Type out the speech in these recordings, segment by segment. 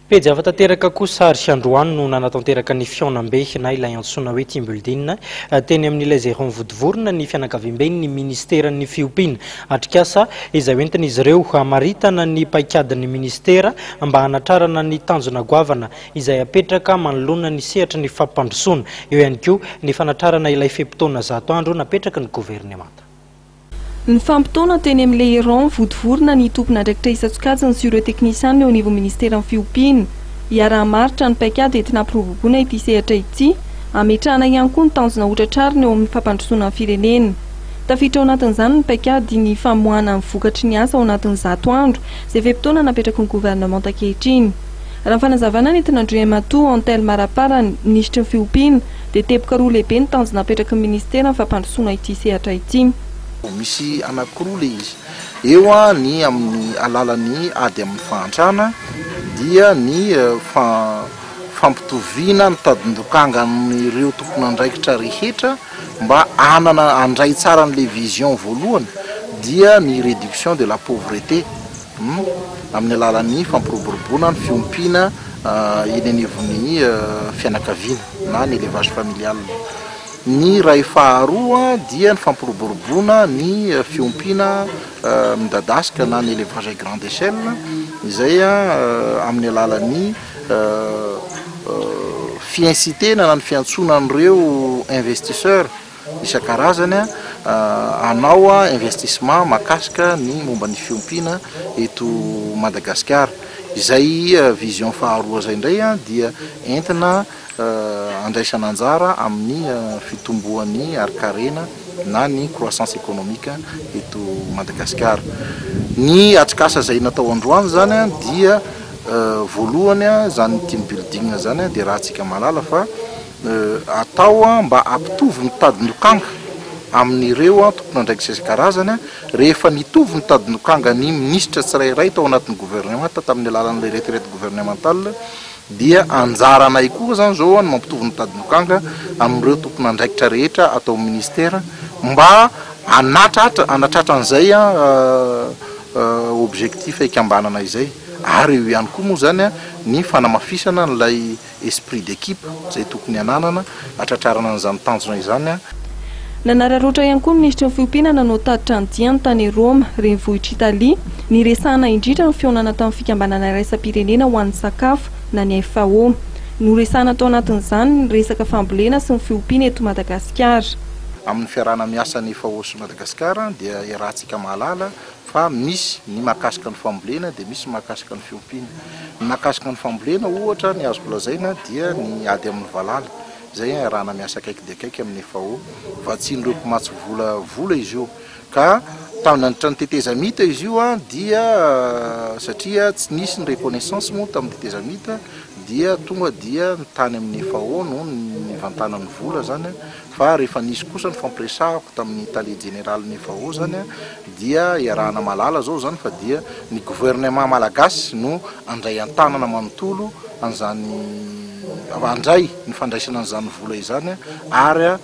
Pejy hafa tanteraka kosa ary androany no nanatanteraka ny fihaonambe na ilay antsoina hoe team building teny amin'ilay Zéron Vontovorona ny fianakaviamben'ny ministeran'ny fiompiana. Atrikasa izay hoentin'izy ireo hamaritana ny paikadin'ny ministera mba hanatrarana ny tanjona goavana izay apetraka manoloana ny sehatry ny fampandrosoana. Eo ihany koa ny fanatrarana ilay fe-potoana 100 andro napetraky ny governemanta. Nifampitaona teny amin'ny Le Héron Vontovorona ny tompon'andraikitra isan-tsokajiny sy ireo teknisianina eo anivon'ny ministeran'ny fiompiana. Hiaraha-maritra ny paikady entina hampiroboroboana ity sehatra ity, hametrahana ihany koa ny tanjona hotratrarina eo amin'ny fampandrosoana ny firenena. Tafiditra ao anatin'izany ny paikady ny famoahana ny vokatry ny asa ao anatin'ny 100 andro, izay fe-potoana napetraky ny governemanta ankehitriny. Raha ny fanazavana nentin'Andriamatoa Anthelme Raparany, minisitry ny fiompiana, dia teboka roa lehibe ny tanjona apetraky ny ministera amin'ny fampandrosoana ity sehatra ity. Misy anankiroa ilay izy. Eo ny amin'ny alalan'ny ady amin'ny fahantrana dia ny fampitoviana ny tadin-dokangan'ireo tompon'andraikitra rehetra mba hanana handray tsara an'ilay vision voalohany dia ny réduction de la pauvreté amin'ny alalan'ny fampiroboroboana ny fiompiana eny anivon'ny fianakaviana na ny élevage familial. Ny iray faharoa dia ny fampiroboroboana ny fiompiana midadasika na ny élevage à grande échelle izay amin'ny alalan'ny fi-incitena na ny fiantsoana an'ireo investisseur isan-karazany hanao investissement mahakasika ny momba ny fiompiana eto Madagasikara. Izay vision faharoa izay indray dia entina andraisana anjara amin'ny fitomboan'ny harin-karena na ny croissance économique eto Madagasikara. Ny atrikasa izay natao androany zany dia voalohany zany team building zany dia raha antsika mahalala fa atao mba hampitovy ny tadin-dokanga amin'ireo tompon'andraikitra isan-karazany. Rehefa nitovy ny tadin-dokanga ny minisitra tsirairay tao anatin'ny gouvernemanta tamin'ny alalan'ilay retraite gouvernementale, dia anjaranay koa zany zao ny mampitovy ny tadin-dokanga amin'ireo tompon'andraikitra rehetra atao amin'ny ministera mba hanatratra hanatratra an'izay objectif ikambanana izay. Ary eo ihany koa moa zany ny fanamafisana an'ilay esprit d'équipe izay tokony hananana hatratrarana an'izany tanjona izany. Nanararaotra ihany koa ny minisitry ny fiompiana nanao tatitra ny diany tany Roma, renivohitr'Italia, niresahana indrindra ny fihaonana tamin'ny fikambanana iraisam-pirenena ho an'ny sakafo na ny FAO. Noresahana tao anatin'izany ny resaka fambolena sy ny fiompiana eto Madagasikara. Amin'ny fiarahana miasa ny FAO sy Madagasikara dia iarahantsika mahalala fa misy ny mahakasika ny fambolena dia misy ny mahakasika ny fiompiana. Ny mahakasika ny fambolena ohatra ny azoko lazaina dia ny ady amin'ny valala izay iarahana miasa akaiky dia akaiky amin'ny FAO. Vatsian'ireo mpamatsy vola vola izy io ka nandritra ny tetezamita izy io dia satria tsy nisy ny reconnaissance moa tamin'ny tetezamita dia tonga dia ny tany amin'ny FAO no nivantanan'ny vola zany. Fa rehefa nisy kosa ny fampiresahako tamin'ny tale jeneralin'ny FAO zany dia iarahana mahalala zao zany fa dia ny gouvernement malagasy no handray an-tanana manontolo an'izany, handray ny fandraisana an'izany vola izany ary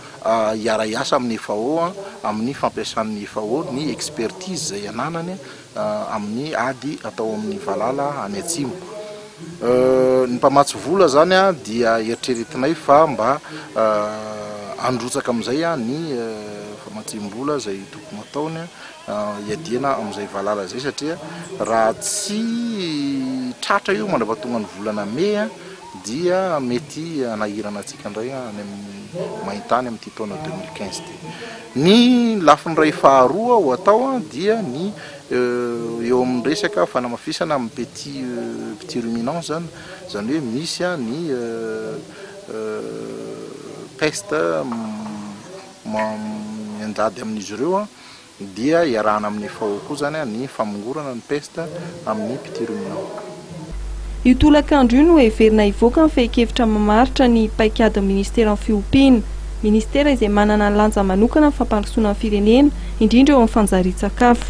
hiara-hiasa amin'ny FAO amin'ny fampiasan'ny FAO ny expertise izay ananany amin'ny ady atao amin'ny valala any atsimo. Ny mpamatsy vola zany dia eritreretinay fa mba handrotsaka amin'izay ny famatsiam-bola izay tokony hataony hiadiana amin'izay valala izay satria raha tsy tratra io mandrapatonga ny volana mey dia mety hanahirana antsika indray any amin'ny main-tany amin'ity taona 2015 ity. Ny lafiny iray faharoa ho atao dia ny eo amin'ny resaka fanamafisana amin'ny petit petit ruminant zany, zany hoe misy ny peste mianjady amin'izy ireo dia iarahana amin'ny FAO koa zany ny famongorana ny peste amin'ny petit ruminant. Io tolakandro io no heverina hivoaka ny fehin-kevitra mamaritra ny paikadin'ny ministeran'ny fiompiana. Ministera izay manana ny lanja manokana amin'ny fampandrosoana ny firenena, indrindra eo amin'ny fanjarian-tsakafo.